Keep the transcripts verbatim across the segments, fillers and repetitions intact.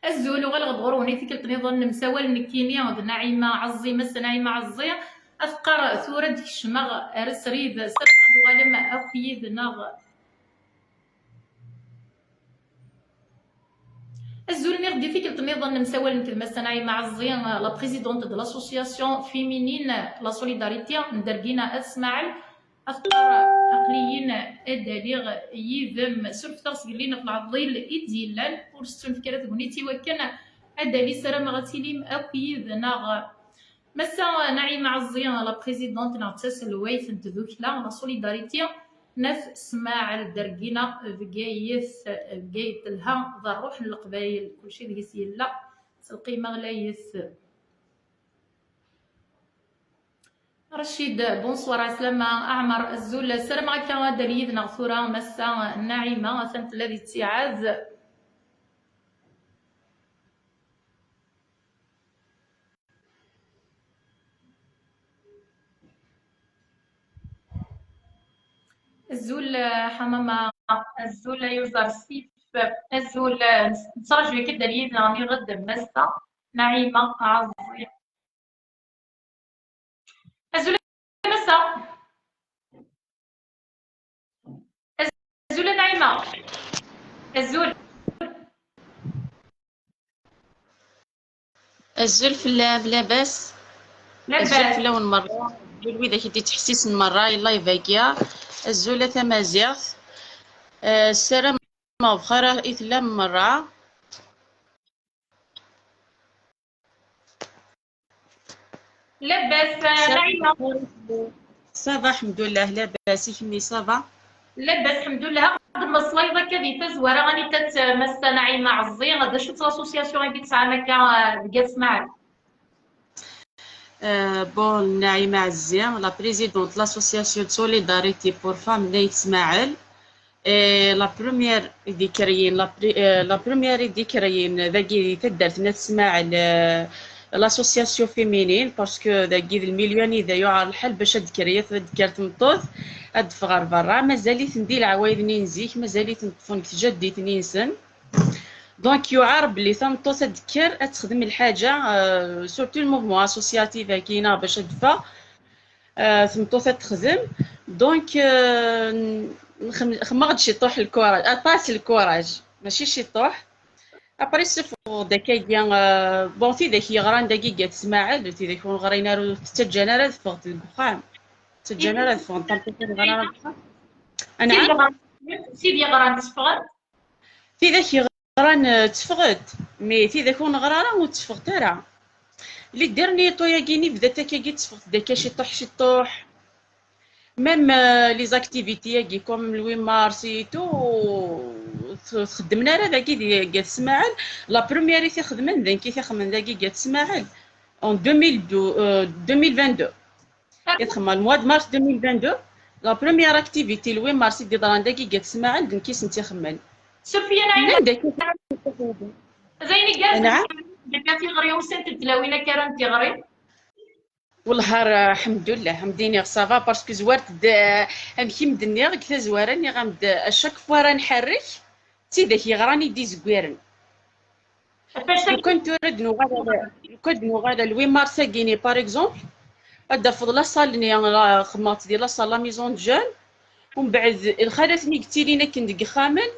Azul, uɣaleɣ-d ɣur-wen i tikkelt nniḍen, nemsawal nekkini d Naɛima Ɛeẓẓi, Massa Naɛima Ɛeẓẓi. Ad teqqar tura d-kecmeɣ ar srid, ssarameɣ ad uɣalem akk yid-neɣ. Azul, nniɣ-d i tikkelt nniḍen, nemsawal nekk d Massa Naɛima Ɛeẓẓi, la présidente de l'association féminine La Solidarité n Dergina At Smaɛel. Ad teqqar aql-iyi ad aliɣ yid-m, surfet-aɣ seg lli ɣef leɛḍil i d-yellan, ur tettunefk ara tegnit i wakken ad d-ali, ssarameɣ ad tilim akk yid-neɣ. Massa Naɛima Ɛeẓẓi, la présidente neɣ d taselwayt n tdukla La Solidarité n At Smaɛel Dergina, Bgayet, Bgayet telha, d ṛṛuḥ n Leqbayel, kulci deg-s yella, s lqima ɣlayet. Racid, bonsoir, ɛeslama. Ɛmer, azul, ssarameɣ akka ad d-ali yid-neɣ tura Massa Naɛima, atan tella di ttiɛad. Azul, Ḥamama. Azul, ay uẓar Sif. Azul, nettraǧu-k ad d-ali yid-neɣ, niɣ-d Massa Naɛima Ɛeẓẓi. Azul a Massa. Azul a Naɛima. Azul. Azul fell-am, labas? Azul labas fell-awen merra. Azul widak i d-ittḥessisen merra i live-agi. Azul a tamaziɣt. Eh, ssarameɣ bxir i tellam merra. Labas, ça va, Naɛima? Ça va, ḥemdullah, labas, i kemmi, ça va? Labas, ḥemdullah. Ad d-mmeslayeḍ akka di tazwara, anita-tt Massa Naɛima Ɛeẓẓi, d acu-tt l'association-agi tesɛam akka, eh, deg At Smaɛel? Euh, bon, Naïma Azzi, la présidente de l'association de solidarité pour femmes d'Aït Smaël. Et la première idée créée, la, pri- euh, la première idée créée, dagi di taddart n At Smaɛel, euh, l'association féminine, parce que dagi d lmilyu anida yuɛer lḥal bac ad d-créer, ad d-kker tmeṭṭut, ad d-teffeɣ ɣer berra, mazal-iten di leɛwayed-nni n zik, mazal-iten ṭṭfen deg tjaddit-nni-nsen. Donc, yuɛer belli tameṭṭut ad d-tekker, ad texdem lḥaǧa, euh, surtout le mouvement associatif-agi, neɣ bac ad d-teffeɣ, euh, tmeṭṭut ad texdem. Donc, euh, nxem- xemmeɣ-d ciṭuḥ lkuraj, aṭas lkuraj, mačči ciṭuḥ. Après, ssufɣeɣ-d akkagi, euh, bon, tidak yeɣran dagi deg At Smaɛel, tidak ur ɣrin ara, ur ttaǧǧan ara ad ffɣent deg uxxam. Ur ttaǧǧan ara ad ffɣent, tameṭṭut ur ɣrin ara deg uxxam. Anɛam? Tid yeɣran, tid yeɣran teffɣent? Tidak yeɣran, euh, tteffɣent, mais tidak ur neɣri ara ur tteffɣent ara. Les derniers temps-agi, nebda-d akkagi tteffɣent-d akka ciṭuḥ, ciṭuḥ. Même, euh, les activités-agi, comme le huit mars et tout, ur t-, ur t-xeddmen ara dagi di, deg At Smaɛel. La première i t-ixedmen, d nekk i t-ixedmen dagi deg At Smaɛel, en deux mille douze, euh, deux mille vingt-deux. I txemma, le mois de mars deux mille vingt-deux, la première activité, le huit mars, i d-yeḍran dagi deg At Smaɛel, d nekk i sent-ixemmen. Sophia Naïma, llan dagi. D ayen igerrzen. Anɛam? Deg tiɣri, usant-d tlawin akka ara n tiɣri. Wellah, ar, ḥemdullah, am d-iniɣ, ça va, parce que zwart-d, euh, amek i m-d-nniɣ deg tazwara, nniɣ-am-d, à chaque fois ara nḥerrek, d tidak yeɣran i d-izeggiren. Lukan tura ad nuɣal, lukan ad nuɣal le huit mars-agi-ni, par exemple, ad d-tafeḍ la salle-nni, la, xemmeɣ-tt di la salle la maison de jeunes, umbeɛd lxalat-nni yettilin akken deg yexxamen,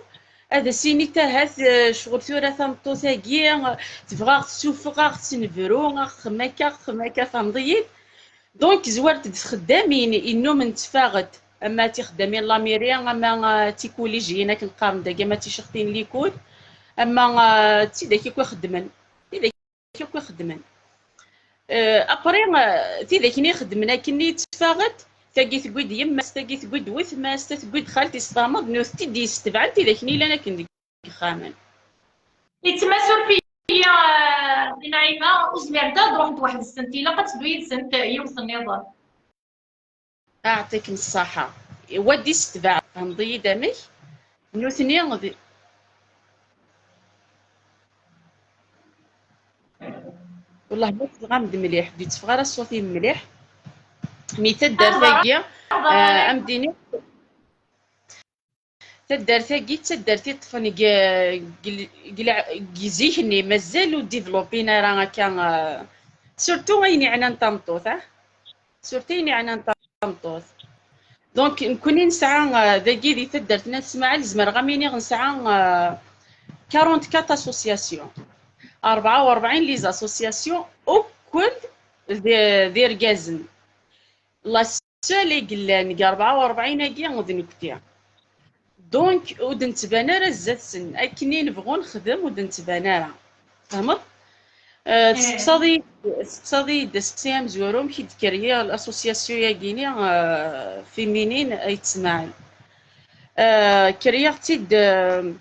ad as-init ahat, eh, ccɣel tura tameṭṭut-agi, eh, tebɣa ad ɣ-tessufeɣ, ad ɣ-tessebru, ad ɣ-texdem akka, ad ɣ-texdem akka, tfehmeḍ-iyi-d? Donc, zwart-d txeddamin innumen ttfaɣent, ama d tixeddamin n la mairie, ama, ah, d tikulijiyin akken qqaren dagi, ama d ticixtin n likul, ama, ah, d tidak akk ixeddmen. Tidak akk ixeddmen. Euh, après, ah, tidak-nni ixeddmen akkenni ttfaɣent, tagi tewwi-d yemma-s, tagi tewwi-d wetma-s, ta tewwi-d xalti s tamaḍ, nutenti d-yessetbaɛen tidak-nni yellan akken deg yexxamen. Yettma suref-iyi, eh, Naɛima, ur zmirent ad ruḥent weḥd-sent, ilaq ad teddu yid-sent yiwet nniḍen. Aɛṭikem ṣṣaḥa. Wa d-isetbeɛ, tfehmeḍ-iyi-d amek? Nutni d, wellah ma tebɣam-d mliḥ, ur d-yetteffeɣ ara ṣṣut-im mliḥ. Mi taddart-agi, eh, am d-iniɣ, Taddart-agi d taddart yeṭṭfen deg, deg, deg, deg zik-nni, mazal ur développin ara akka, euh, surtout ayen yeɛnan tameṭṭut, ah. Surtout ayen yeɛnan tameṭṭut. Donc, nekkni nesɛa, euh, dagi di taddart n At Smaɛel, zemreɣ am iniɣ nesɛa, euh, quarante-quatre associations. أربعة وأربعين les associations ukked d, d irgazen. La seule i yellan deg أربعة وأربعين-agi d nekkni. Donc, ur d-nettban ara zdat-sen. Akken i nebɣu nexdem, ur d-nettban ara. Tfehmeḍ? Euh, testeqsaḍ-iyi-d, testeqsaḍ-iyi-d asteqsi amezwaru, amek i d-keryiɣ l'association-agi-ni, euh, féminine Ayt Smaɛel. Euh, keryiɣ-tt-id, euh,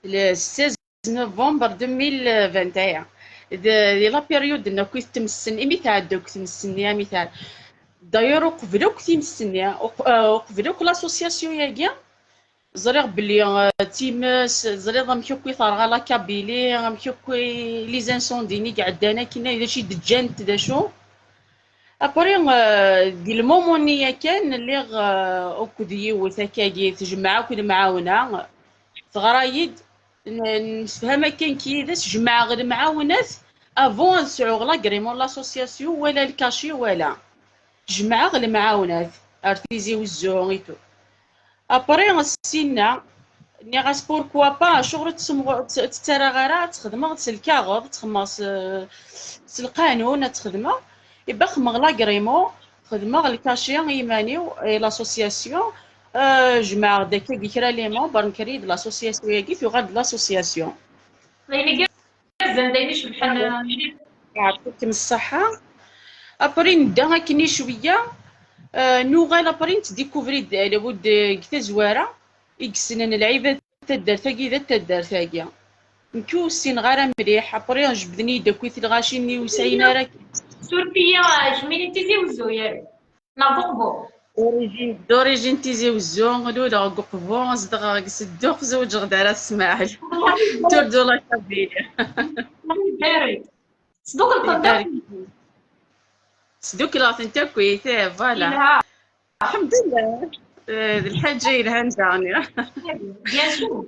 le seize novembre deux mille vingt et un. D, di la période-nni akk i tmessen, imi tɛedda akk tmes-nni, imi tɛedda. D'ailleurs, uqbel akk times-nni, uq-, euh, uqbel akk l'association-agi, ẓriɣ belli, euh, times, ẓriɣ amek akk i terɣa la Kabylie, amek akk i les incendies-nni i iɛeddan akken, d acu i d-ǧǧant, d acu. Après, euh, di lmumu-nni yakan, lliɣ, euh, akked yiwet akkagi, tjemmeɛ akk lemɛawna, teɣra-yi-d, n-, nemsefham akka nekk yid-s, jemɛeɣ lemɛawnat avant ad sɛuɣ l'agrément n l'association, wala lkaci, wala. Jemɛeɣ lemɛawnat ar Tizi Wezzu et tout. Après, ssinna, nniɣ-as, pourquoi pas, acuɣer ur tt-, tt-, tt-, tettarraɣ ara, ad tt-xedmeɣ s lkaɣeḍ, ad tt-xedmeɣ s, s lqanun, ad tt-xedmeɣ. Iba xedmeɣ l'agrément, xedmeɣ lkaci i yiman-iw, i l'association, euh, jemɛeɣ-d akka kra les membres, nekri-d l'association-agi, tuɣal-d l'association. D ayen igerrzen, d ayen icebḥen. Yeɛṭikem ṣṣeḥḥa. Après, nedda akken i cwiya, euh, nuɣal après nettdikuvri-d, euh, lawud, euh, deg tazwara, i yessnen lɛibad taddart-agi d taddart-agi. Nekk ur ssineɣ ara mliḥ, après jebden-iyi-d akk i telɣacin-nni ur sɛin ara. Suref-iyi, jmini d Tizi Wezzu, neɣ d Uqbu? D'origine, d'origine Tizi Wezzu, luleɣ deg Uqbu, zedɣeɣ deg Sedduq, zewǧeɣ-d ar At Smaɛel. Turdu la Kabylie. Sdukleɣ-tent akk. Sdukleɣ-tent akkit, eh, voilà. Yelha. Alḥemdullah. Eh, d lḥaǧa yelhan daɣen. Bien sûr.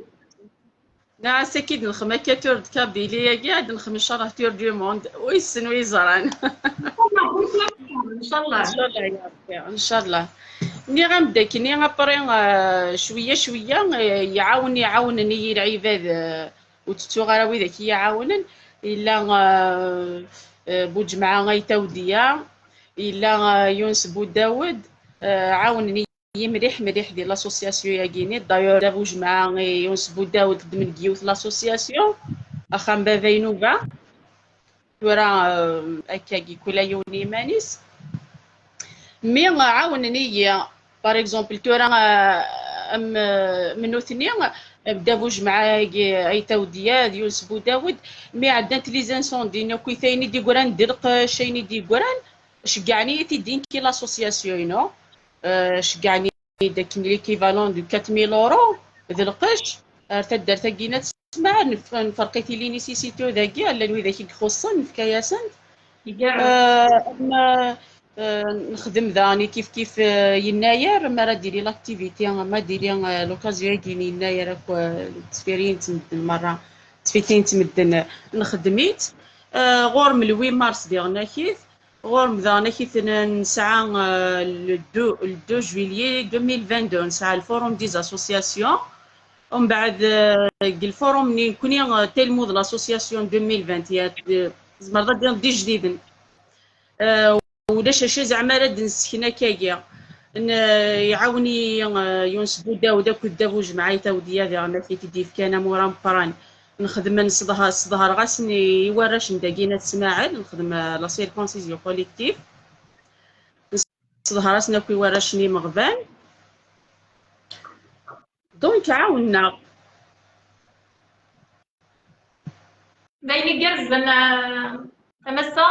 Nniɣ-as, akken i d-nexdem akka Tour de Kabylie-agi, ad nexdem, inchallah, Tour du monde. Wi yessen, wi yeẓran. Inchallah. Inchallah, ya Rebbi, inchallah. Nniɣ-am-d akkenni, après, euh, cwiya, cwiya, euh, iɛawen, iɛawnen-iyi lɛibad, euh, ur tettuɣ ara widak i yi-iɛawnen. Yella, euh, euh, Buǧemɛa Ayt Awdiya, yella, euh, Yunes Budawed, euh, ɛawnen-iyi mliḥ, mliḥ di l'association-agi-ni. D'ailleurs, Buǧemɛa, eh, Yunes Budawed xeddmen deg yiwet l'association, Axxam Baba Inuba. Tura, euh, akkagi, kul yiwen i yiman-is. Mi, euh, ɛawnen-iyi, par exemple, tura, euh, am, euh, am nutni, euh, Dda Buǧemɛa-agi, Ayt Awdiya, d Yunes Budawed, mi ɛeddant les incendies, akk ayen i d-yeggran d lqecc, ayen i d-yeggran, ceggɛen-iyi-t-id i nekk i l'association-inu. Euh, ceggɛen-iyi-d akken l'équivalent de quatre mille euros d lqecc ar taddart-agi n At Smaɛel, nef-, nferq-it i les nécessiteux dagi, llan widak i ixuṣṣen, nefka-yasen-t. Euh, am, euh, nexdem daɣen kif kif, euh, yennayer, mi ara d-tili l'activité, ma d-tili, euh, l'occasion-agi n yennayer akk, euh, ttfiriyin n medden merra, ttfitin n medden, euh, nexdem-itt. Euh, ɣur-m le huit mars diɣen akit, Ɣur-m daɣen akit n-, nesɛa, euh, le deux, le deux juillet deux mille vingt-deux, nesɛa le forum des associations. Umbeɛd, euh, deg lforum-nni, nekkni, euh, telmu d l'association deux mille vingt, ya, euh, tzemreḍ ad d-tiniḍ d ijdiden. Euh, ulac acu zeɛma ara d-nesken akkagi. N-, iɛawen-iyi, euh, Yunes Budawed akked Dda Buǧemɛa Ayt Awdiya diɣen, akit i d-yefkan amur ameqqran. Nexdem, nesḍehr-, sḍehreɣ-asen i, i warrac n dagi n At Smaɛel, nexdem, euh, la circoncision collective. Nesḍehr-asen akk i warrac n imeɣban. Donc, ɛawnen-aɣ. D ayen igerrzen, euh, a Massa.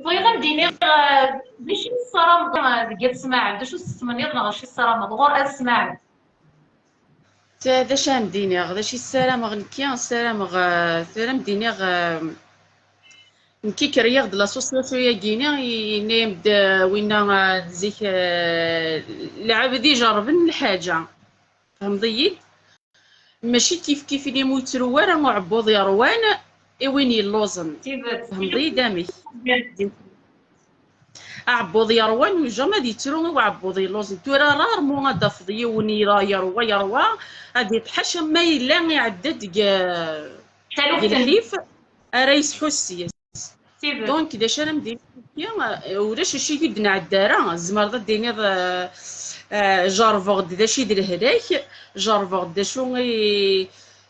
Bɣiɣ ad m-d-iniɣ, euh, d acu i tessarameḍ, euh, deg At Smaɛel? D acu i tettmenniḍ neɣ acu i tessarameḍ ɣur At Smaɛel? D acu ara m-d-iniɣ? D acu i ssarameɣ nekki? Ssarameɣ, euh, tura m-d-iniɣ, euh, nekki keryeɣ-d l'association-agi-ni, yenna-yam-d, euh, winna, euh, zik, euh, lɛebd ijerrben lḥaǧa. Tfehmeḍ-iyi-d? Mačči kif kif ini ur yettru ara uɛebbuḍ yeṛwan i win yelluẓen. Tfehmeḍ-iyi-d amek? Aɛebbuḍ yeṛwan ur jamais ad yettru i uɛebbuḍ yelluẓen. Tura rarement ad d-tafeḍ yiwen yeṛwa, yeṛwa, ad yeṭḥac am ma yella iɛedda-d deg, deg lḥif ara yesḥus yes. Donc, d acu ara m-d-iniɣ, ulac acu i d-nɛedda ara. Tzemreḍ ad d-tiniḍ, eh, eh, jerrbeɣ-d d acu i d lehlak, jerrbeɣ-d d acu i,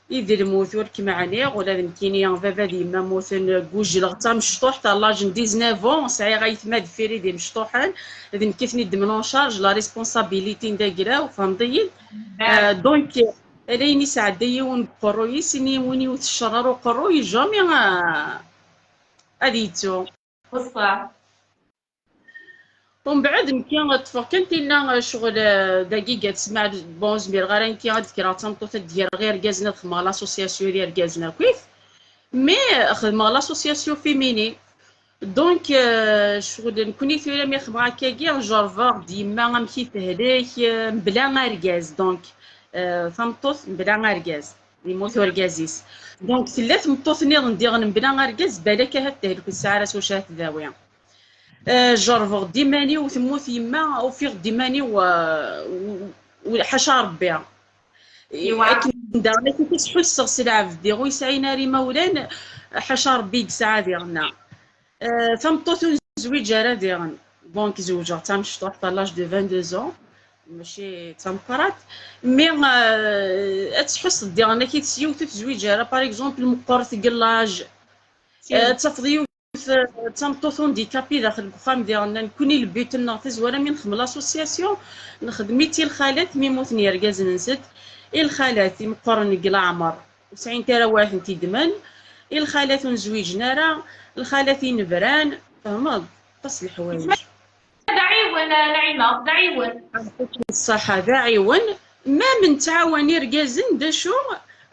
i d lmut ur kem-ɛniɣ, ula d nekkini baba d yemma mmuten, gujleɣ d tamecṭuḥt, à l'âge n dix-neuf ans, sɛiɣ aytma deffir-i d imecṭuḥen, d nekk i ten-id-ddmen en charge, la responsabilité n d agraw, tfehmeḍ-iyi? Eh, donc, ala ayen isɛedda yiwen deg uqerruy-is, ini win iwet cceṛ ar uqerruy, jamais, eh, ad yettu. Umbeɛd nekki ṭṭfeɣ kan tinna, eh, ccɣel, eh, dagi gat smaɛd, bon, zmireɣ ara nekki ad d-kreɣ d tameṭṭut ad d-greɣ irgazen, ad xedmeɣ l'association d irgazen akkit. Mais xedmeɣ l'association féminine. Donc, eh, ccɣel nekni tura mi xedmeɣ akkagi, jerrbeɣ-d yemma amek i tehlek, eh, mebla argaz. Donc, eh, tameṭṭut mebla argaz, yemmut urgaz-is. Donc, tella tmeṭṭut nniḍen diɣen mebla argaz, balak ahat tehlek, ur tesɛi ara s wacu ara tdawi. Eh, jerrbeɣ-d iman-iw, temmut yemma, ufiɣ-d iman-iw, eh, u-, u-, ḥaca Rebbi. Akken daɣen akken ḥusseɣ s lɛebd diɣ ur yesɛin ara imawlan, ḥaca Rebbi i yesɛa diɣen. Eh, tameṭṭut ur nezwiǧ ara diɣen. Bon, nekk zewǧeɣ d tamecṭuḥt à l'âge de vingt-deux ans, mačči d tameqqrant. Mais, eh, ad tḥusseḍ diɣen akid s yiwet ur tezwiǧ ara, par exemple, meqqret deg l'âge. Eh, ad tafeḍ yiwet, eh, d tameṭṭut handicapée daxel deg uxxam diɣen. Nekkni le but-nneɣ tazwara mi nxeddem l'association, nxeddem-itt i lxalat mi mmuten yergazen-nsent, i lxalat imeqqren deg leɛmer. Ur sɛint ara wa ara tent-iddmen, i lxalat ur nezwiǧen ara, lxalat inebran, tfehmeḍ? Aṭas n leḥwayeǧ. D aɛiwen, a Naɛima, d aɛiwen. Yeɛṭik ṣṣeḥḥa, d aɛiwen. Ma nettɛawan irgazen, d acu,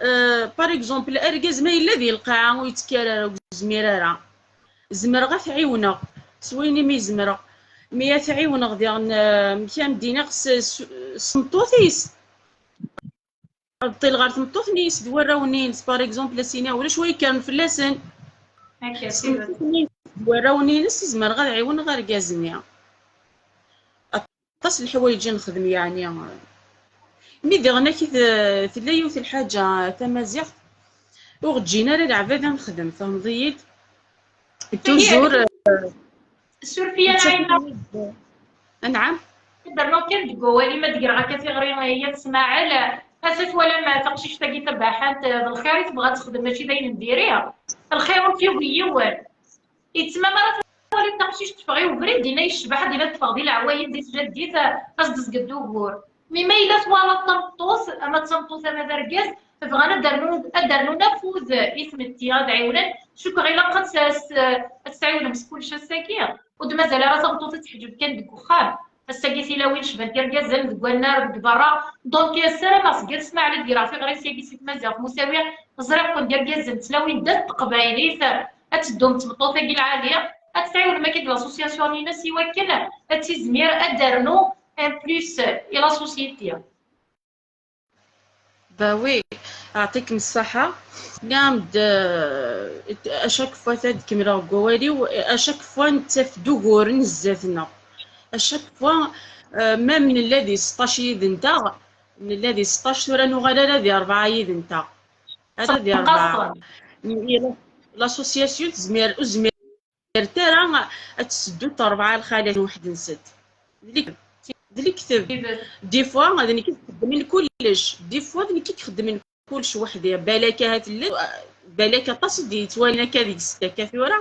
eh, par exemple, argaz ma yella di lqaɛa ur yettekkar ara, ur yezmir ara, zemreɣ ad t-ɛiwneɣ s wayen imi zemreɣ. Mi ad t-ɛiwneɣ diɣen, eh, amek ara m-d-iniɣ, s, s, s tmeṭṭut-is. Tebṭil ɣer tmeṭṭut-nni-ines d warraw-nni-ines, par exemple, ad s-iniɣ ulac wa yekkren fell-asen. S tmeṭṭut-nni-ines d warraw-nni-ines i zemreɣ ad ɛiwneɣ argaz-nni. Aṭas n leḥwayeǧ i nexdem, yeɛni. Mi diɣen akid, tella yiwet n lḥaǧa tamaziɣt, ur ɣ-ǧǧin ara leɛbad ad nexdem, tfehmeḍ-iyi-d? Toujours, eh, suref-iyi a Naɛima. Anɛam. Ad d-rnuɣ kan deg wawal-im, ad d-greɣ akka tiɣri i Yat Smaɛel. Ata twalam taqcict-agi tabaḥant, d lxir i tebɣa ad texdem, mačči d ayen n diri. Lxir ur t-yugi yiwen. Yettmam ara twaliḍ taqcict teffeɣ i ubrid, dinna yecbeḥ, dinna teffeɣ di leɛwayed, di tjaddit, ad s-d-tezged ugur. Mi ma yella twalaḍ tameṭṭut, ama d tameṭṭut ama d argaz, bɣan ad d-rnun, ad d-rnun afud i tmetti, ad ɛiwnen. Cukkeɣ ilaq ad s-, ad s-, ad s-tɛiwnem s kullec ass-agi. Ur d-mazal ara tameṭṭut ad teḥǧeb kan deg uxxam. Ass-agi tilawin cbant irgazen deg wannar, deg berra. Donc, ssarameɣ seg At Smaɛel ad d-greɣ tiɣri-s-agi si tmaziɣt, musawi, ẓriɣ-ken d irgazen, d tlawin d at teqbaylit, ad teddum d tmeṭṭut-agi lɛali, ad tɛiwnem akid l'association-ines i wakken ad tizmir ad d-ternu un plus i la société. Bah oui, yeɛṭikem ṣṣeḥḥa. Nniɣ-am-d, euh, à chaque fois ad kemmleɣ deg wawal-iw, à chaque fois nettaf-d uguren zdat-neɣ. À chaque fois, euh, même nella di seṭṭac yid-nteɣ, nella di seṭṭac, tura nuɣal ala di rebɛa yid-nteɣ. Ala di rebɛa. L'association tezmir, ur tezmir ara ad tseddu rebɛa lxalat weḥd-nsent. D lek-, d lekdeb. Des fois, d nekk i ixeddmen kullec. Des fois, d nekk i ixeddmen kullec weḥd-i. Balak ahat llan, balak aṭas i d-yettwalin akka deg-s akka tura.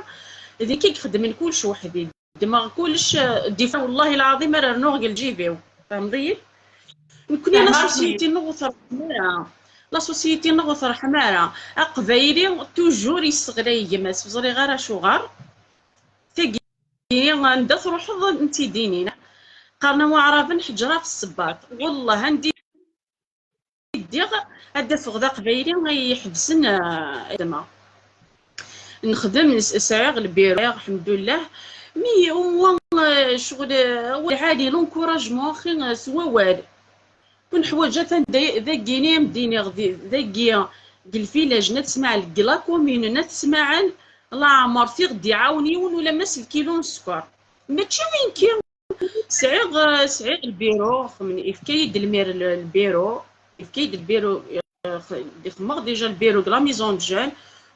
D nekk i ixeddmen kullec weḥd-i. Ddmeɣ kullec, des fois, wallahi lɛaḍim ara rnuɣ deg lǧib-iw. Tfehmeḍ-iyi? Nekkni la société-nneɣ ur terḥem ara. La société-nneɣ ur terḥem ara. Aqbayli toujours yesseɣlay gma-s, ur ẓriɣ ara acuɣer. Tagi, anda truḥeḍ, n tidinin. Qqaren-aɣ waɛraben ḥeǧra ɣef ssebbaṭ. Wellah, anda i ddiɣ, ad d-afeɣ d aqbayli ay iḥebsen, ah, xedmeɣ. Nexdem, s-, sɛiɣ lbiru, lḥemdullah. Mi umwa, ah, ccɣel, ah, awal lɛali, l'encouragement, axi, ah, s wawal. Ur neḥwaǧ atan da-, dagi-ni am d-iniɣ, di-, dagi deg lfilaj n At Smaɛel, deg la commune n At Smaɛel, leɛmer t-iɣ-d-iɛawen yiwen ulamma s lkilu n sskeṛ. Mačči win kan. Sɛiɣ, sɛiɣ lbiru, xemmen-, ifka-yi-d lmir l-, lbiru, ifka-yi-d lbiru, eh, x-, xemmeɣ déjà lbiru deg la maison de jeunes,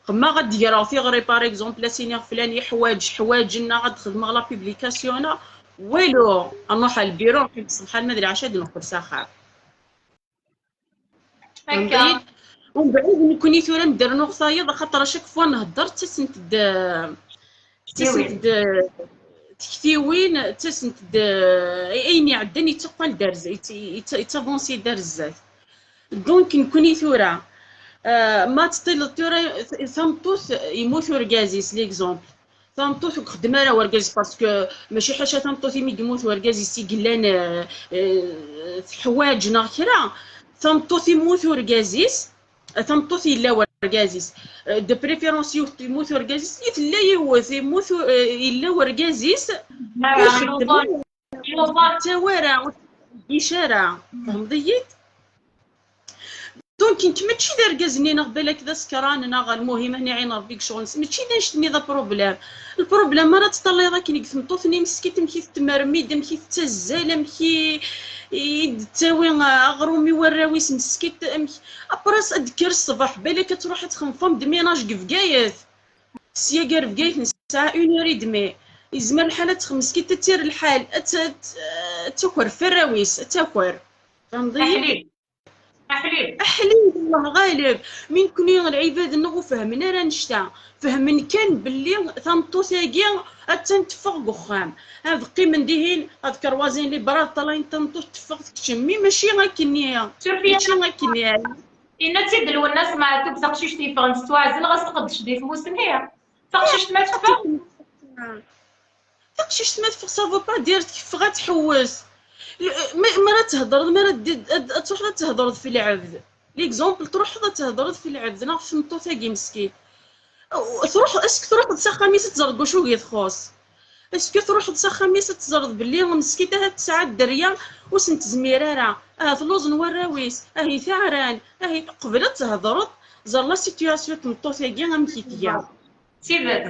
xemmeɣ ad d-greɣ tiɣri, par exemple, ad s-iniɣ flan yeḥwaǧ, ḥwaǧen-aɣ ad d-xedmeɣ la publication-a, walu, ad nruḥ ɣer lbiru, nqim ṣṣbeḥ alma d lɛaca ad d-neqqel s axxam. Akka. Fhemḍ-iyi? Umbeɛd nekkni tura ndernuɣ tayeḍ, axaṭer à chaque fois nhedder, ttasent-d, ttasent-d tektiwin, ttasent-d ayen iɛeddan, yettaqqal-d ar z-, yett-, yett-, yettavansi-d ar zdat. Donc nekkni tura, euh, ma teṭṭileḍ tura, t-, tameṭṭut yemmut urgaz-is, l'exemple. Tameṭṭut ur ixeddem ara wergaz, parce que mačči ḥaca tameṭṭut imi yemmut wergaz-is i yellan, euh, euh, teḥwaǧ neɣ kra. Tameṭṭut yemmut urgaz-is, tameṭṭut yella wergaz-is, euh, de préférence yiwet yemmut urgaz-is, i tella yiwet yemmut, euh, yella wergaz-is, ur ixeddem ara, ur tettawara, ur tettqeddic ara. Fhmeḍ-iyi-d? Donc, nekk mačči d argaz-nni, neɣ balak d asekran, neɣ lmuhim, ad niɛin Rebbi deg ccɣel-nsen. Mačči d annect-nni d aproblem. Lproblem ara teṭṭalliḍ akken deg tmeṭṭut-nni meskint, amek i tettmermid, amek i tettazzal, amek i, i d-tettawi, ah, aɣrum i warraw-is meskint, amek, après ad d-tekker ṣṣbeḥ, balak ad truḥ ad texdem femme de ménage deg Bgayet. Sya gar Bgayet nesɛa une heure et demie. Yezmer lḥal ad texdem meskint, ad tt-irr lḥal, ad tt-, ad tt-, ad taker f warraw-is, ad taker. Fhmeḍ-iyi? Aḥlil. Aḥlil, Allah ɣaleb. Mi nekkni lɛibad-nneɣ ur fehmen ara annect-a. Fehmen kan belli tameṭṭut-agi attan teffeɣ deg uxxam. Ad qqimen dihin, ad kerwaẓin les bras, ṭṭalayen tameṭṭut teffeɣ tekcem. Mi mačči akkenni. Surfi mačči akkenni. Yenna-tt-id Lwennas Meɛtub, taqcict yeffɣen tettwaɛzel, ɣas tqeddec di tmusni. Taqcict ma teffeɣ? Taqcict ma teffeɣ, ça veut pas dire teffeɣ ad tḥewwes. L-, ma, ma ara thedreḍ, ma ara d-, ad, ad truḥeḍ ad thedreḍ f lɛebd. L'exemple, truḥeḍ ad thedreḍ f lɛebd neɣ f tmeṭṭut-agi meskint. Truḥ, est-ce que truḥeḍ s axxam-is ad teẓreḍ deg wacu i txuṣṣ? Est-ce que truḥeḍ s axxam-is ad teẓreḍ belli meskint ahat tesɛa dderya ur sen-tezmir ara? Ahat luẓen warraw-is, ahi taɛran, ahi, qbel ad thedreḍ, ẓer la situation n tmeṭṭut-agi amek i tga. D tidet.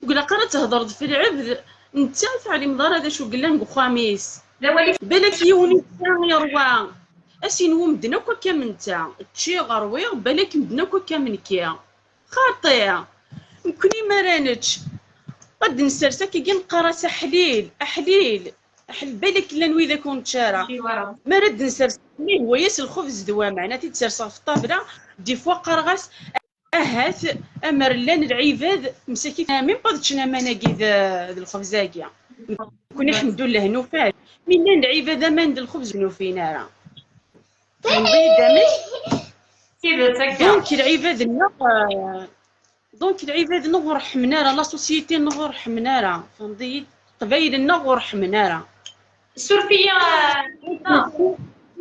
Ur ilaq ara thedreḍ f lɛebd, netta ur teɛlimeḍ ara d acu yellan deg uxxam-is. D awal-is. Balak yiwen yekka yerwa, ad s-inwu medden akk akka am netta. Ččiɣ, rwiɣ, balak medden akk akka am nekki. Xaṭi! Nekkni mi ara nečč, ad d-nsers akkagi neqqar-as aḥlil, aḥlil, aḥlil, balak llan widak ur nečči ara. Mi ara d-nsers, mi ihwa-yas lxubz d waman, ad t-id-serseɣ ɣef ṭṭabla, des fois qqareɣ-as, ahat, amer llan lɛibad, msakit, même pas ad ččen aman-agi d, d lxebz-agi. Nekkni, ḥemdullah, nufa-d. Mi llan lɛibad aman d lxubz ur ten-ufin ara. Tfehmeḍ-iyi-d amek? Tidet akka. Donc, lɛibad-nneɣ, euh, donc, lɛibad-nneɣ ur ḥemmen ara, la société-nneɣ ur ḥemmen ara. Tfehmeḍ-iyi-d? Qbayel-nneɣ ur ḥemmen ara. Suref-iyi, ah,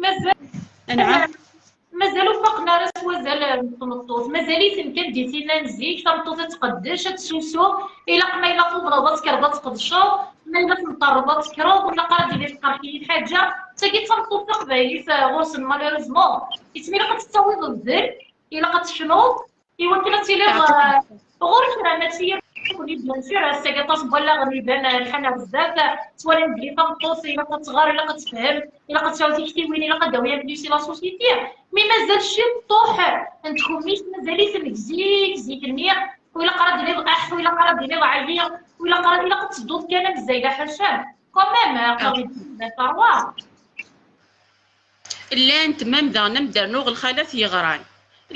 mazal, anɛam. Mazal ur faqen ara s wazal n tmeṭṭut. Mazal-iten kan di tinna n zik, tameṭṭut ad tqeddec, ad tessusu. Ilaq ma yella tewwḍeḍ ad tekkreḍ ad tqedceḍ, ma yella tenṭerreḍ ad tekkreḍ, ur ilaq ara ad d-tini tqerḥ-iyi lḥaǧa. D tagi d tameṭṭut taqbaylit, ah, ɣur-sen, malheureusement. Yettmi ilaq ad tettawiḍ ddel, ilaq ad tecnuḍ, iwakken ad tiliḍ, ah, ɣur kra, mačči yakk, bien sûr, ass-agi aṭas n wallaɣen iban, ah, lḥan ar zdat, ah, ttwalin belli tameṭṭut ilaq ad tɣer, ilaq ad tefhem, ilaq ad tesɛu tiktiwin, ilaq ad d-tawi ayen-is i la société. Mi mazal ciṭṭuḥ n txemmict, mazal-iten deg zik, zik-nni, u ilaq ara d-tiniḍ aḥ, u ilaq ara d-tiniḍ ɛyiɣ, u ilaq ara, ilaq ad tedduḍ kan am zzayla ḥaca. Quand même, aql-aɣ di terwa. Llant, même daɣen, am d-rnuɣ lxalat yeɣran.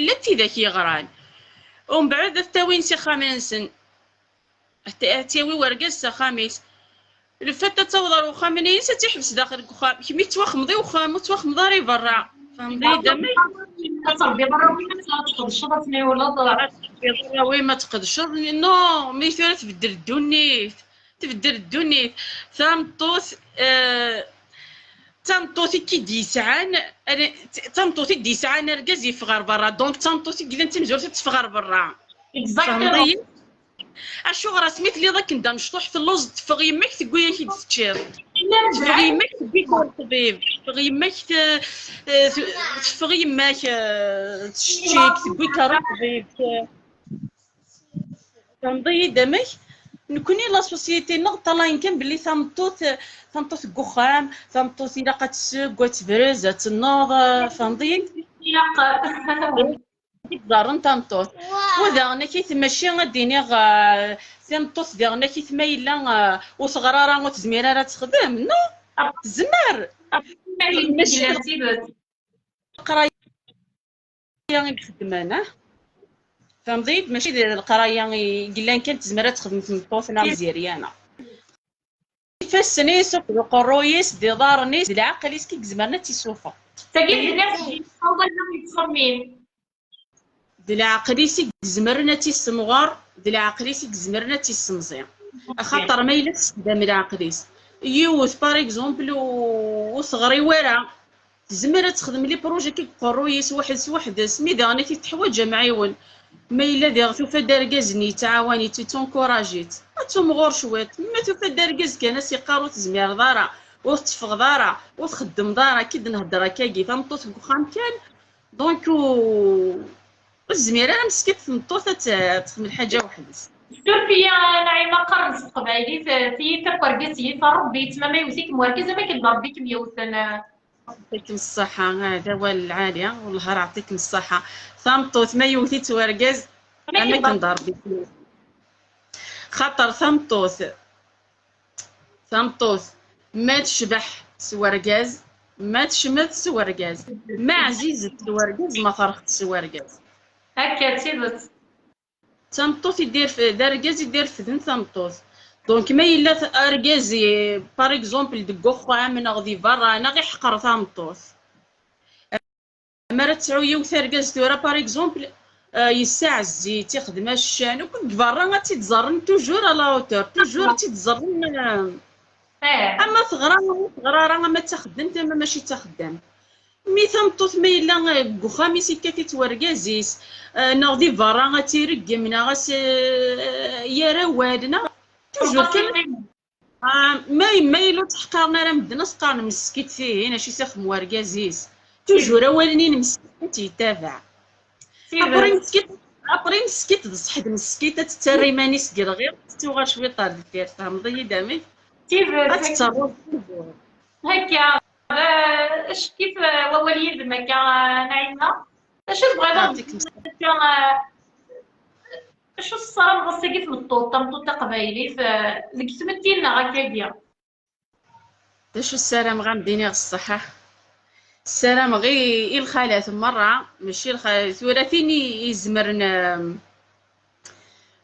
Llant tidak yeɣran. Umbeɛd ad t-awin s ixxamen-nsen. Ad t-, ad t-yawi wergaz s axxam-is. Le fait ad taweḍ ar uxxam-nni-ines, ad tt-iḥbes daxel deg uxxam. Kemm i tettwaxmeḍ i uxxam, ur tettwaxmeḍ ara i berra. Fehmeḍ-iyi-d amek? Ad tṛebbiḍ arraw-im, ad tqedceḍ, ad tniwleḍ. Ad tṛebbiḍ arraw-im, ad tqedceḍ. Non, mi tura tbeddel ddunit. Tbeddel ddunit. Tameṭṭut, eh, d tameṭṭut i k-id-yesɛan, eh, d tameṭṭut i d-yesɛan argaz yeffeɣ ɣer berra. Donc, d tameṭṭut i yellan d tamezwarut ad teffeɣ ɣer berra. Exactement. Fehmeḍ-iyi? Acuɣer asmi telliḍ akken d amecṭuḥ, telluẓeḍ, teffeɣ yemma-k, tewwi-yak-id teččiḍ? Teffeɣ yemma-k, tewwi-k ɣer ṭṭbib. Teffeɣ yemma-k, t-, t-, teffeɣ yemma-k, eh, tcečči-k, tewwi-k ɣer ṭṭbib. Tfehmeḍ-iyi-d amek? Nekkni la société-nneɣ ṭṭalayen kan belli tameṭṭut, tameṭṭut deg uxxam, tameṭṭut ilaq ad tesseww, ad tebrez, ad tenneḍ, eh, tfehmeḍ-iyi-d? Ilaq. I d-ḍarren tameṭṭut. Wa daɣen akit, mačči ad d-iniɣ, eh, tameṭṭut diɣen akit ma yella, eh, ur teɣri ara, ur tezmir ara ad texdem. Non, tezmer. Mačči d leqraya i ixeddmen, ah? Tfehmeḍ-iyi-d? Mačči d leqraya i yellan kan tezmer ad texdem tmeṭṭut neɣ tiziri, ana. Ifassen-is akked uqerruy-is d iḍarren-is d leɛqel-is i izemren ad tt-issufeɣ. Tagi d nniɣ tawala yettxemmim. D leɛqel-is i izemren ad tt-issemɣer, d leɛqel-is i izemren ad tt-issemẓi. Axaṭer ma yella tessexdam leɛqel-is, yiwet, par exemple, u-, ur teɣri wara, tezmer ad texdem les projets-agi deg uqerruy-is weḥd-s weḥd-s, mi daɣen ad t-teḥwaǧ amɛiwen. Ma yella diɣ tufa-d argaz-nni yettɛawan-itt, yettunkuṛaǧ-itt, ad tumɣur cwiṭ. Ma tufa-d argaz kan ad s-iqqar ur tezmireḍ ara, ur tetteffɣeḍ ara, ur txeddmeḍ ara, akka i d-nhedder akkagi, tameṭṭut deg uxxam kan. Donc, ur, ur tezmir ara meskint tmeṭṭut ad t-, ad texdem lḥaǧa weḥd-s. Suref-iyi a Naɛima, qqaren s teqbaylit, eh, tiyita n wergaz yif Ṛebbi, yettma ma yewwet-ikem wergaz am akken d Ṛebbi i kem-yewwten, eh. Yeɛṭikem ṣṣeḥḥa, ah, d awal lɛali, wellah ar yeɛṭikem ṣṣeḥḥa. Tameṭṭut ma yewwet-itt wergaz, am akken d Ṛebbi i kem-yewwten. Xaṭer tameṭṭut, tameṭṭut, ma tecbeḥ s wergaz, ma tecmet s wergaz, ma ɛzizet s wergaz, ma terxet s wergaz. Akka, d tidet. D tameṭṭut i d-irf-, d argaz i d-irefden tameṭṭut. Donc, ma yella t-, argaz, i, par exemple, deg uxxam neɣ di berra, neɣ iḥqer tameṭṭut, mi ara tesɛu yiwet argaz tura, par exemple, euh, yessaɛez-itt, ixdem-as ccan, akk deg berra ad tt-id-ẓerren toujours à la hauteur, toujours ad tt-id-ẓerren, euh, ama teɣra, ama ur teɣra ara, ama d taxeddamt, ama mačči d taxeddamt. Mi tameṭṭut ma yella, euh, deg uxxam-is ikkat-itt wergaz-is, euh, neɣ di berra ad tt-ireggem, neɣ as, euh, yerra awal, neɣ toujours kan. Ah, ma, ma yella ur tt-ḥqaren ara medden, ad s-qqaren meskint tihin, acu i s-ixdem wergaz-is. Toujours awalen-in meskint yettabaɛ. Après meskint, après meskint d ṣṣeḥ d meskint, ad tettarra iman-is deg lɣir, ad tettuɣal cwiṭ ar deffir, tfehmeḍ-iyi-d amek? Ad tettarra. Akka, eh, acek-it, eh, wawal yid-m akka, eh, Naɛima. D acu tebɣiḍ ad d-tiniḍ akka, eh, acu tessarameḍ ass-agi i tmeṭṭut, tameṭṭut taqbaylit, eh, deg tmetti-nneɣ akkagi? D acu ssarameɣ, ad m-d-iniɣ ṣṣeḥḥa? Ssarameɣ i, i lxalat merra, mačči lxa-, tura tin i izemren, em,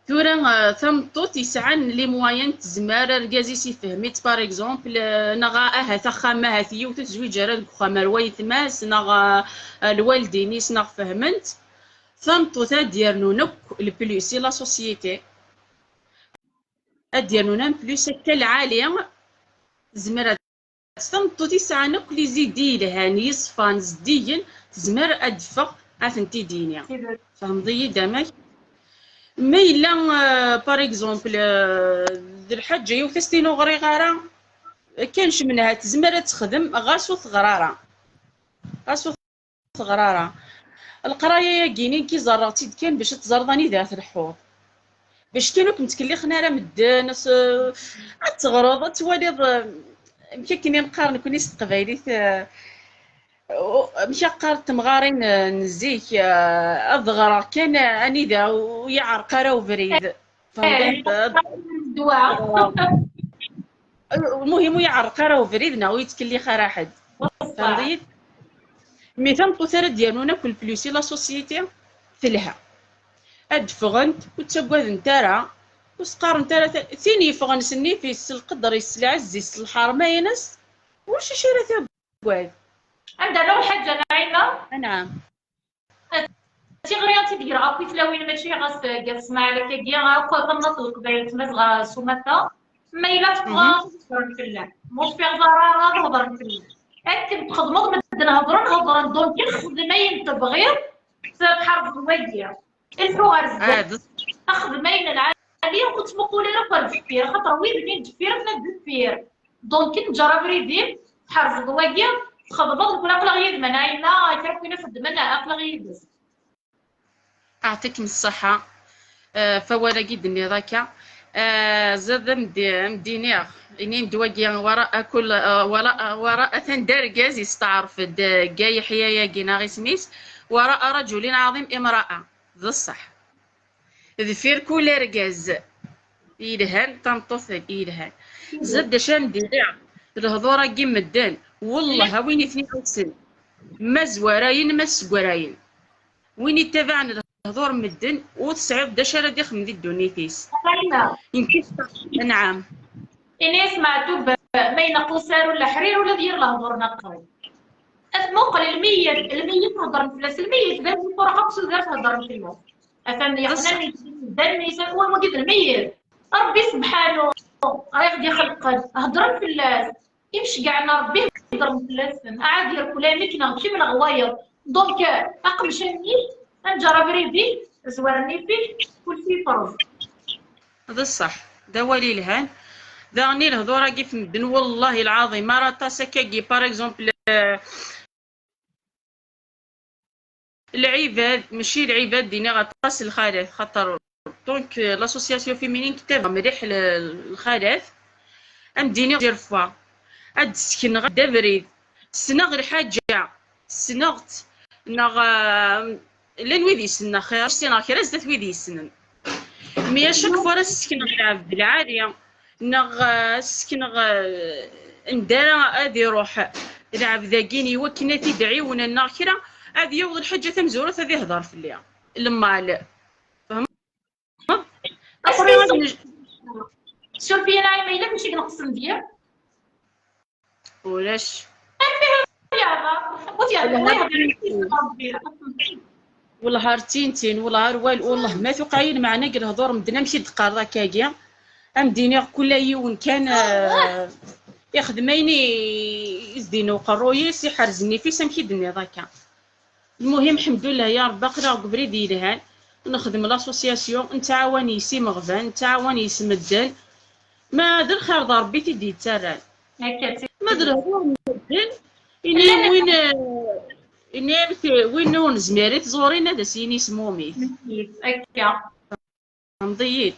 tura, eh, tameṭṭut yesɛan les moyens, tezmer argaz-is ifhem-itt, par exemple, eh, neɣ ahat axxam, ahat yiwet ur tezwiǧ ara deg uxxam ar wayetma-s, neɣ, eh, lwaldin-is, neɣ fehmen-tt. Tameṭṭut ad d-yernun akk le plus i la société. Ad d-yernun en plus akka lɛali, tezmer ad, tameṭṭut yesɛan akk les idées yelhan, yeṣfan, zeddigen, tezmer ad d-teffeɣ, ad tent-id-tini. Tfehmeḍ-iyi-d amek? Ma yella, euh, par exemple, euh, d lḥaǧa yiwet as-tini ur ɣriɣ ara, kan cemneha tezmer ad texdem, ɣas ur teɣri ara. Ɣas ur teɣra ara. Leqraya-agi-ni nekk i ẓerreɣ-tt-id kan bac ad teẓreḍ anida ara tleḥḥuḍ. Bac kan ur kem-ttkellixen ara medden, as-, ad teɣreḍ, ad twaliḍ, eh, amek akken i neqqar nekkni s teqbaylit, eh, u-, amek ara qqarent temɣarin, eh, n zik, eh, ad ɣreɣ kan, eh, anida ur yi-iɛerreq ara ubrid. Tfehmeḍ? Ddwa. Lmuhim, ur iɛerreq ara ubrid neɣ ur yettkellix ara ḥedd. Tfehmeḍ-iyi-d? Mi tameṭṭut ara d-yernun akk le plus i la société, telha. Ad d-ffɣent, ur ttaggadent ara, ur s-qqarent ara ta-, tin yeffɣen s nnif-is, s lqedr-is, s lɛezz-is, s lḥerma-ines, ulac acu ara taggad. Anda ara lḥaǧa, Naɛima? Anɛam. Tiɣri ad tt-id-greɣ akk i tlawin, mačči ɣas deg At Smaɛel akkagi, akk tamnaḍt n Leqbayel Tmazɣa s umata. Ma yella tebɣa ad hedren fell-am, ma ur teffiɣeḍ ara ad hedren fell-am. Akken txedmeḍ, medden hedren, hedren, donc xdem ayen tebɣiḍ, tḥerzeḍ wagi. Lḥu ɣer zdat. Xdem ayen lɛali, ur ttmuqul ara akk ar deffir, axaṭer wid-nni n deffir, atan deffir. Donc, neǧǧer abrid-im, tḥerzeḍ wagi, txedmeḍ, nekkni aql-aɣ yid-m, a Naɛima, kra n win ixeddmen, aql-aɣ yid-s. Aɛṭikem ṣṣeḥḥa. Eh, f awal-agi d-tenniḍ akka. Eh, zad am d-, am d-iniɣ, inin-d wagi, wara akul, eh, wara, wara atan d argaz yesteɛref-d, eh, deg Yeḥya-agi neɣ isem-is, wara rajulin ɛaḍim imra'a. D ṣṣeḥ. Deffir kul argaz yelhan, tameṭṭut yelhan. Zad d acu am d-iniɣ, lehdur-agi n medden, wellah, a win i ten-iḥussen, ma zwarayen, ma ssegrayen. Win ittabaɛen lehdur n medden, ur tesɛiḍ d acu ara d-ixdem di ddunit-is. Anɛam. Ini-as Meɛtub, ma ineqq usaru n leḥrir, ula d yir lehdur neqqen. Ad tmuqel lmeyyet, lmeyyet heddren fell-as, lmeyyet d ayen ifureq akk s udar heddren fell-as. Atan yeqnan d allen-is, am wagi d lmeyyet. Ṛebbi sebḥanu, ɣer i ɣ-d-ixelqen, heddren fell-as. Imceggɛen n Ṛebbi heddren fell-asen. Ɛad yerkul amek neɣ kemm neɣ wayeḍ. Donc, aqemca-nni, ad neǧǧer abrid-ik, zwar nnif-ik, kulci yefreẓ. D ṣṣeḥ, d awal yelhan. Daɣen i lehdur-agi f medden, wallahi lɛaḍim, ara aṭas akkagi, par exemple, eh, lɛibad, mačči lɛibad, d-iniɣ aṭas n lxalat, xaṭer, donc, eh, l'association féminine tettabaɛ mliḥ l-, lxalat, am d-iniɣ, ad d-sekneɣ abrid, ssneɣ lḥaǧa, ssneɣ-tt, neɣ, eh, llan wid yessnen axir, ur ssineɣ kra zdat wid yessnen. Mi à chaque fois ara s-sekneɣ lɛebd lɛali, neɣ, eh, s-sekneɣ, eh, anda ara ad iruḥ lɛebd-agi, i wakken ad t-id-ɛiwnen neɣ kra, ad yaweḍ lḥaǧa tamezwarut ad ihder fell-i. Lmal. Tfehmeḍ? Après, ad nec- Suref-iyi, Naɛima, yella kra i ineqsen deg-i? Ulac. Wellah ar tintin, wellah ar wal, wellah ma tuqeɛ-iyi lmeɛna deg lehdur n medden, amek i d-teqqareḍ akkagi? Am d-iniɣ, kul yiwen kan, eh, ixdem ayen i, i s-d-yenna uqerruy-is, iḥerz nnif-is, amek i d-tenniḍ akka. Lmuhim, ḥemdullah ya Ṛebbi, aql-aɣ deg ubrid yelhan, nexdem l'association, nettɛawan yes imeɣban, nettɛawan yes medden, ma d lxir d Ṛebbi i t-id-yettarran. Ma d lehdur n medden, ini win, eh, ini win ur nezmir i tẓurin ad as-yini semmumit. Akka. Tfehmeḍ-iyi?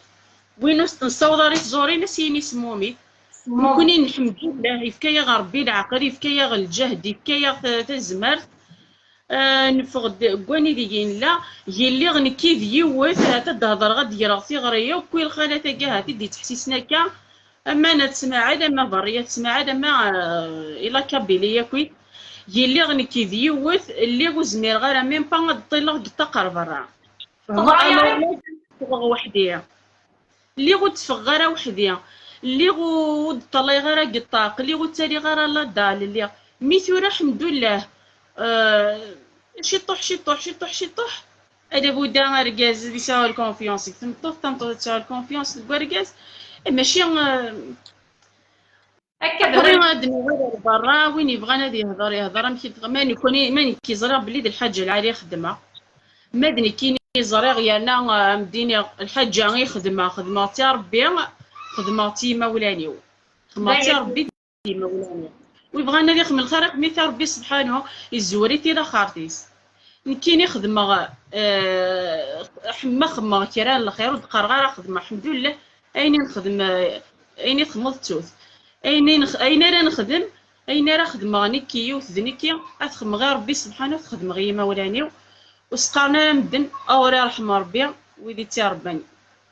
Win ur s-nessaweḍ ara i tẓurin, ad s-yini semmumit. Nekkni, lḥemdullah, yefka-yaɣ Ṛebbi leɛqel, yefka-yaɣ lǧehd, yefka-yaɣ ta-, tazmert. Ah, neffeɣ-d deg wanideg i nella. Yelliɣ nekki d yiwet, ahat ad d-hedreɣ, ad d-greɣ tiɣri akk i lxalat-agi, ahat i d-yettḥessisen akka. Ama Nna Smaɛel, ama Berriyat Smaɛel, ama, ah, i la Kabylie akkit. Yelliɣ nekki d yiwet, lliɣ ur zmireɣ ara même pas ad ṭṭileɣ deg ṭṭaq ɣer berra. Tebɣa alors, yeɛni ffɣeɣ weḥd-i. Lliɣ ur d-ffɣeɣ ara weḥd-i. Lliɣ ur, ur d-ṭṭalayeɣ ara deg ṭṭaq. Lliɣ ur ttaliɣ ara la dalle. Lliɣ. Mi tura, ḥemdullah, euh, ciṭuḥ, ciṭuḥ, ciṭuḥ, ciṭuḥ. Ala budda argaz ad yesɛu lkonfyans deg tmeṭṭut, tameṭṭut ad tesɛu lkonfyans deg urgaz. Eh, mačči, euh, Akka d après, awal. Ad nuɣal ar berra, win yebɣan ad yehder, yehder amek i d-, ma nekkni, ma nekki ẓriɣ belli d lḥaǧa lɛali i xeddmeɣ. Ma d nekkini ẓriɣ yerna, ah, am d-iniɣ, lḥaǧa i xedmeɣ, xedmeɣ-tt i Ṛebbi, xedmeɣ-tt i yimawlan-iw. Xedmeɣ-tt i Ṛebbi d yimawlan-iw. Wi bɣan ad ixdem lxir, ixdem-it i Ṛebbi sebḥanu, izwer-it i laxert-is. Nekkini xedmeɣ, eh, ḥemma xemmeɣ kra n lxir, ur d-qqareɣ ara xedmeɣ, ḥemdullah, ayen i nexdem, eh, ayen i txedmeḍ ttut. Ayen i nex-, ayen ara nexdem, ayen ara xedmeɣ nekki yiwet d nekki, ad t-xedmeɣ i Ṛebbi sebḥanu, ad t-xedmeɣ i yimawlan-iw. Ur s-qqaren ara medden, awer iṛḥem Ṛebbi wid i tt-iṛebban.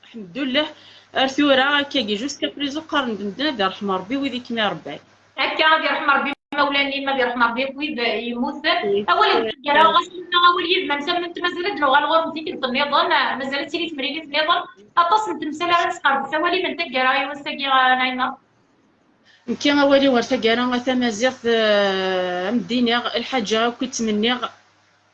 Ḥemdullah, ar tura, akkagi, jusqu'à présent, qqaren-d medden ad iṛḥem Ṛebbi wid i kem-iṛebban. Akka, ad iṛḥem Ṛebbi imawlan-im, ad iṛḥem Ṛebbi akk wid yemmuten. Awal n taggara, ɣas nniɣ awal yid-m, amsalent, mazal ad d-nuɣal ɣur-m tikkelt nniḍen, mazal ad tili temlilit nniḍen. Aṭas n temsal ara nesqerdec. Awal-im n taggara i wass-agi, a Naɛima? Nekki awal-iw ar taggara a tamaziɣt, eh, am d-iniɣ, lḥaǧa akk i ttmenniɣ,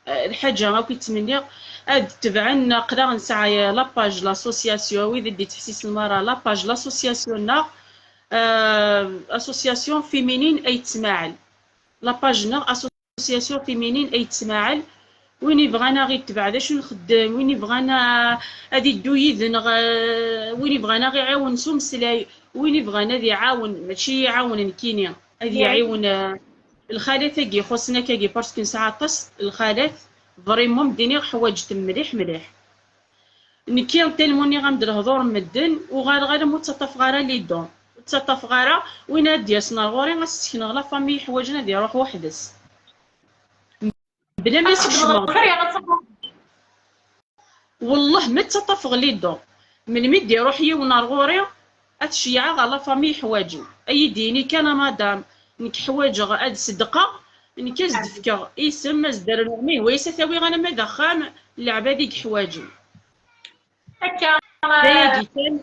eh, lḥaǧa akk i ttmenniɣ, ad tebɛen, aql-aɣ nesɛa, eh, la page, l'association, wid i d-ittḥessisen merra, la page, l'association-nneɣ, eh, association féminine Ayt Smaɛel. La page-nneɣ, association féminine Ayt Smaɛel, Win ibɣan a ɣ-itbeɛ d acu nxeddem, win ibɣan a-, ad iddu yid-neɣ, eh, win ibɣan a ɣ-iɛiwen s umeslay, win ibɣan ad iɛawen, mačči iɛawen nekkini, ad iɛiwen, eh, lxalat-agi ixuṣṣen akkagi, parce que nesɛa aṭas lxalat, vraiment, d-iniɣ ḥwaǧet mliḥ mliḥ. Nekki, talmunni ɣam-d lehdur n medden, uɣaleɣ alamma ur ttaṭṭafeɣ ara les dons. Ur ttaṭṭafeɣ ara win ad d-yasen ar ɣur-i, ad s-sekneɣ la famille yeḥwaǧen ad iruḥ weḥd-s. Bla ma s-kecmeɣ. Wellah, ma ttaṭṭafeɣ les dons. Melmi d-iruḥ yiwen ar ɣur-i, ad t-ceyyɛeɣ ɣer la famille yeḥwaǧen. Ad yi-d-yini kan, a madame, nekk ḥwaǧeɣ ad sedqeɣ, nekk ad s-d-fkeɣ isem, ad s-d-rnuɣ, mi hwa-yas ad t-awiɣ alamma d axxam, leɛbad i yeḥwaǧen. Akka, d ayagi kan,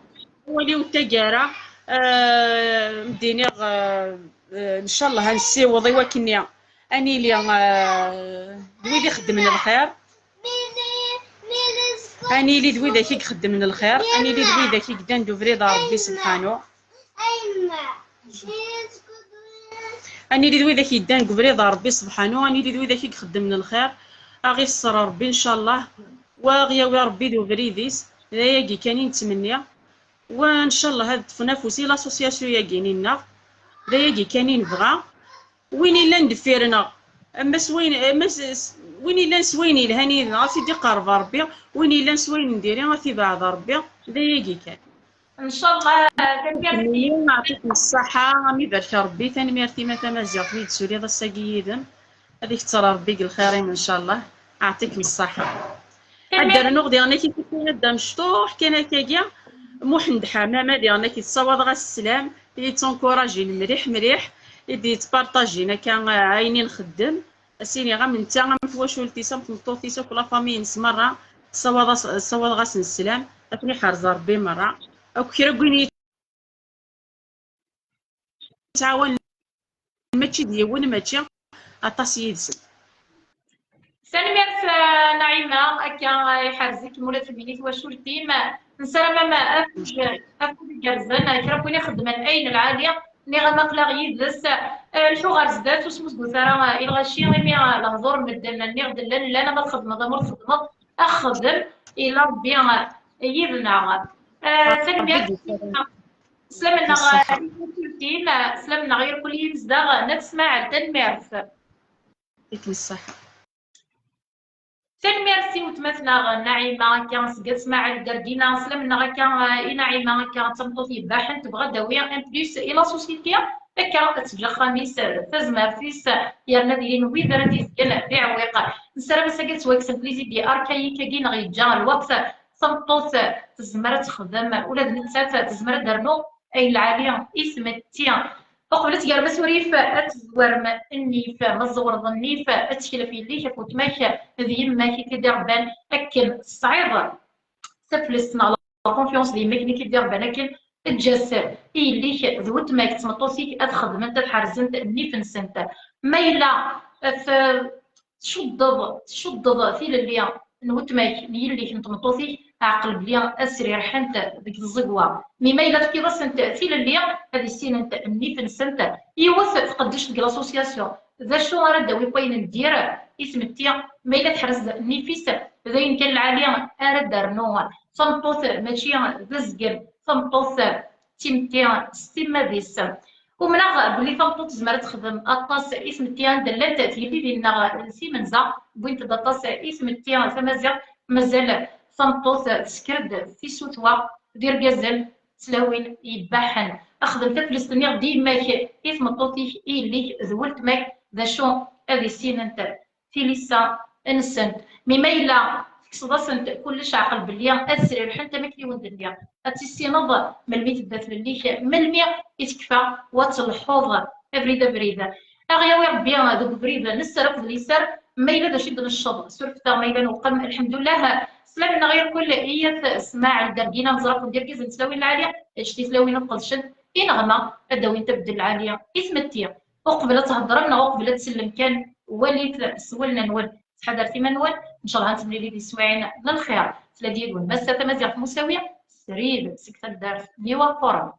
awal-iw n taggara, eh, m-d-iniɣ, eh, eh, ncallah ad nessiweḍ i wakken ad nili, eh, d wid ixeddmen lxir, ad nili d widak i ixeddmen lxir, ad nili d widak i yeddan d ubrid ɣer Rebbi Sebḥanu. Ad nili d widak yeddan deg ubrid ɣer Rebbi Sebḥanu, ad nili d widak i ixeddmen lxir, a ɣ-isser Rebbi, ncallah, wa ɣ-yawi Rebbi d ubrid-is, d ayagi kan i nettmenni, wa ncallah ad ṭṭfen afus i l'association-agi-nni-nneɣ, d ayagi kan i nebɣa. Win illan deffir-nneɣ, ama s wayen, ama s, s, win illan s wayen yelhan yid-neɣ, ad t-id-iqerreb Rebbi, win illan s wayen n diri, ad t-ibeɛɛed Rebbi, d ayagi kan. Ncallah, tanemmirt. Neɛṭikem ṣṣaḥa, am ibarek Rebbi, tanemmirt-im a tamaziɣt mi d-tuliḍ ass-agi yid-m. Ad iketteṛ Rebbi deg lxir-im, ncallah. Ɛṭikem ṣṣaḥa. Ad d-rnuɣ diɣen akk i tikkelt d amecṭuḥ kan akkagi. Muḥend Ḥamama diɣen akk yettṣawaḍ-as sslam, i d-yettunkurajin mliḥ mliḥ, i d-yettpartajin akka, eh, ayen i nxeddem. Ad s-iniɣ am netta, am twacult-is, am tmeṭṭut-is, akk la famille-ines merra, ssawaḍ-as-, ssawaḍeɣ-asen sslam, ad ten-iḥrez Ṛebbi merra. Akk kra n win yettɛawanen, mačči d yiwen, mačči aṭas yid-sen. Tanemmirt, eh, Naɛima, akka, eh, iḥrez-ikem ula d kennemti twacult-im. Nessaram am afud, afud igerrzen, kra n win ixeddmen ayen lɛali, nniɣ-am aql-aɣ yid-s, eh, lḥu ɣer zdat, ur smuzgut ara, eh, i lɣaci, imi, eh, lehdur n medden, nniɣ-d llan, llan, ama txedmeḍ, ama ur txedmeḍ, axdem, ila Rebbi, eh, yid-neɣ. Eh, tanemmirt. Sslam-nneɣ, eh, i twacult-im, eh, sslam-nneɣ i irkul yimezdaɣ n At Smaɛel, tanemmirt. Tanemmirt i weltma-tneɣ Naɛima, akka, seg At Smaɛel Dergina, sslam-nneɣ akka, eh, i Naɛima, akka, d tameṭṭut yebbaḥen, tebɣa ad d-tawi, en plus, i la société, akka, ad teǧǧ axxam-is, eh, tazmert-is, eh, yerna ad ilin wid ara d-izgen d iɛewwiqen. Nessaram ass-agi ad ttwakksen les idées archaïques-agi neɣ yeǧǧa lweqt, tameṭṭut, eh, tezmer ad texdem, ula d nettat, eh, tezmer ad d-ternu ayen lɛali i tmetti. Uqbel ad tgerrem asurif, ad tezwarem nnif. Ma tẓewreḍ nnif, ad teklef yelli-k ɣef weltma-k d yemma-k i k-id-iṛebban. Akken tesɛiḍ taflest neɣ la confiance di yemma-k i k-id-iṛebban, akken eǧǧ-as i yelli-k d weltma-k d tmeṭṭut-ik ad xedment, ad ḥerzent nnif-nsent. Ma yella t-, tcuddeḍ, tcuddeḍ tilelli n weltma-k, n yelli-k, n tmeṭṭut-ik, ɛqel belli ad srirḥent deg tẓegwa. Mi ma yella tefkiḍ-asent tilelli, ad issinent nnif-nsent. Yiwet tqeddec deg l'association. D acu ara d-tawi n wayen n dir i tmetti? Ma yella teḥrez nnif-is, d ayen kan lɛali ara d-ternu. Tameṭṭut mačči d azgen, tameṭṭut d timetti s timmad-is. Umneɣ belli tameṭṭut tezmer ad texdem aṭas i tmetti anda llant tyellilin-nneɣ s imenza, wwint-d aṭas i tmetti tamaziɣt, mazal tameṭṭut tesker-d tisutwa d irgazen, tlawin yebbaḥen. Xdem taflest-nni d yemma-k, i tmeṭṭut-ik, i yelli-k d weltma-k, d acu ad issinent tilisa-nsent. Mi ma yella tekkseḍ-asent kullec, ɛqel belli ad srirḥent am akken i wen-d-nniɣ. Ad tissineḍ melmi tedda tlelli-k, melmi i tekfa, wa tleḥḥuḍ abrid abrid. Aɣ-yawi Rebbi deg ubrid n sser akked liser. Ma yella d acu i d-necceḍ, surfet-aɣ ma yella newqem. Lḥemdullah, sslam-nneɣ irkul i At Smaɛel Dergina, neẓra-ken d irgazen n tlawin lɛali, ǧǧet i tlawin ad qedcent, ineɣma ad d-awint abeddel lɛali i tmetti. Uqbel ad theddrem neɣ uqbel ad tsellem kan, walit s wallen-nwen, ttḥadaret iman-nwen, ncallah ad nettemlili di teswiɛin n lxir. Tella-d yid-wen Massa Tamaziɣt Musawi, srid seg taddart n Iwaqquren.